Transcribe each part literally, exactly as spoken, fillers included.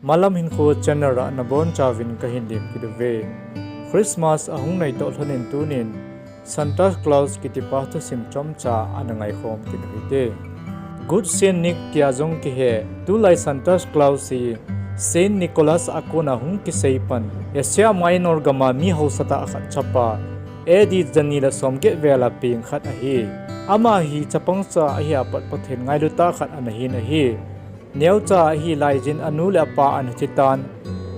Malam Hinkho channel a nabonchauvin kahin lemkit uve. Christmas ahung naitoh lhonin tunin Santa Claus kitipa thusim chomcha ana ngaikhom kit uhite. Good Saint Nick tia jong kihe, tulai Santa Claus hi Saint Nicholas a kona hung kiseipan, Asia Minor gama mi haosatah khat chapa, A D jani le somget vela peng khat ahi. Ama hi chapangcha ahia pat Pathen ngailutah khat anahin ahi. Neocha ahi laijin anu le apa ana thitan,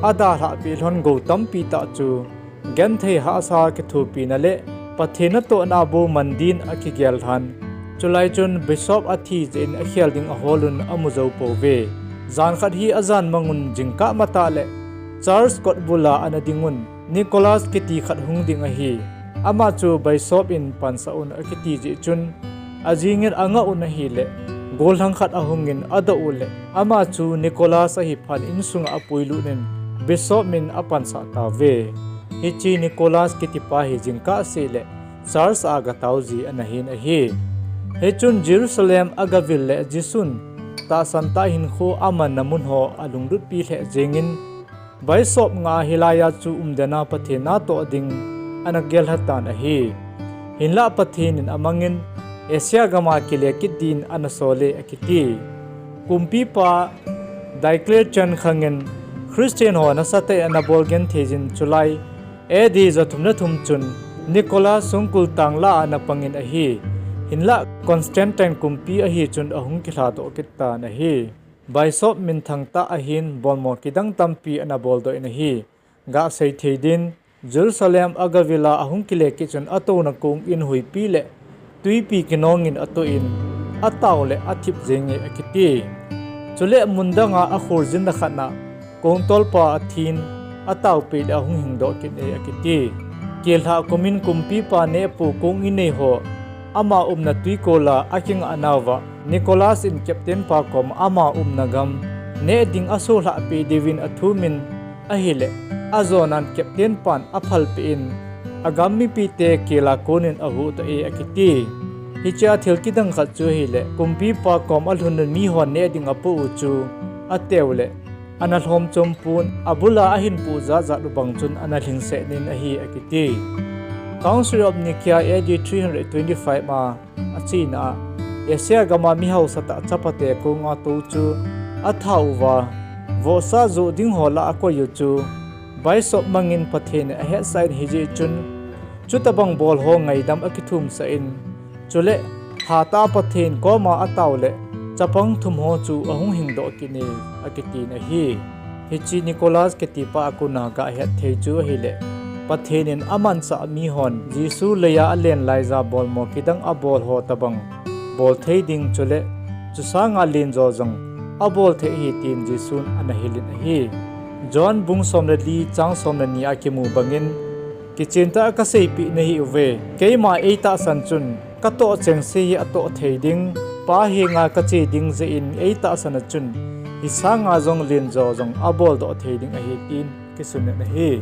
adalhahpeh lhon gou tampi tah chu, genthei hahsa kithopina le Pathen natohna bou man din akigel lhan. Chulai chun Bishop athi jeh in akhel ding aholun amu jou pouve. Jan khat hi ajan mangun jingkah matah le church kot bula ana dingun, Nicholas kiti khat hung ding ahi. Ama chu Bishop in pansah un akiti jeh chun, ajingin angah un ahile, gollhang khat ahungin adoh uleh, ama chu Nicholas ahiphan insunga apuilutnin Bishop min apansah tauve. Hiche Nicholas kitipa hi jingkah seh le church a gatao ji anahin ahi. Hichun Jerusalem agavil le Jesun tahsan tah hinkho amanna munho alunglutpi lheh jengin, Bishop nga hilaiya chu umdena Pathen natoh ding ana gellhatan ahi. Hinlah Pathen in amangin Asia gama kile kit din ana sole akiti. Kumpipa Diocletian khangin Christian ho nasatah in ana bol genthei jin chulai A D jathum le thum chun Nicholas songkul tanglah a ana pangin ahi. Hinlah Constantine kumpi ahi chun ahung kilhadoh kit tan ahi. Bishop minthang tah ahin bolmo kidang tampi ana boldoh in ahi. Gasei thei din, Jerusalem agavila ahung kile kit chun atouna kong in huipi le twipi kinongin atoh in, atao le athip jenge akiti. Chule mundanga akholjinna khatna, kongtolpa athin, ataopeh le ahung hingdoh kit e akiti. Kelhah kumin kumpipa nehpu kong inneiho, ama umna twikola akingahnauva, Nicholas in captain pa kom ama umna gam neh ding asolhahpeh diuvin athumin ahile, ajonan captain pan aphalpeh in, agam mipite kela konin ahuhdoh e akiti. Hichea thil kidang khat chu ahile, kumpipa kom alhunun mihon neh ding apoh u chu ateuleh, ana lhomchompon, abula ahinpoh jatjat u bang chun ana lhingsehnin ahi akiti. Council of Nicaea A D three hundred twenty-five a achena a, Asia gama mihaosatah chapate konga tou chu athauva, vohsa joh dingho lah a akoi u chu, Bishop mangin Pathen in ahetsah in hijeh chun, chutobang bolho ngaidam akithumsah in, chule hatah a Pathen koma ataoleh, chapang thumho chu ahung hingdoh kit e akitin ahi. Hiche Nicholas kitipa a kona gahet thei chu ahileh, Pathen in amansah mihon Jesu leiya alen laija bolmo kidang abolho tobang bolthei ding chule, chusanga lenjo jong abolthei ahi tin Jesun ana hilin ahi. John bung somle li chang somle ni a kimu bangin, kichentah a kaseipeh nahiuve, keima eitahsan chun, katoh chengse hi atoh thei ding, Pa henga kache ding jeh in eitahsan a chun, hisanga jong lenjo jong aboldoh thei ding ahi tin kisunat ahi.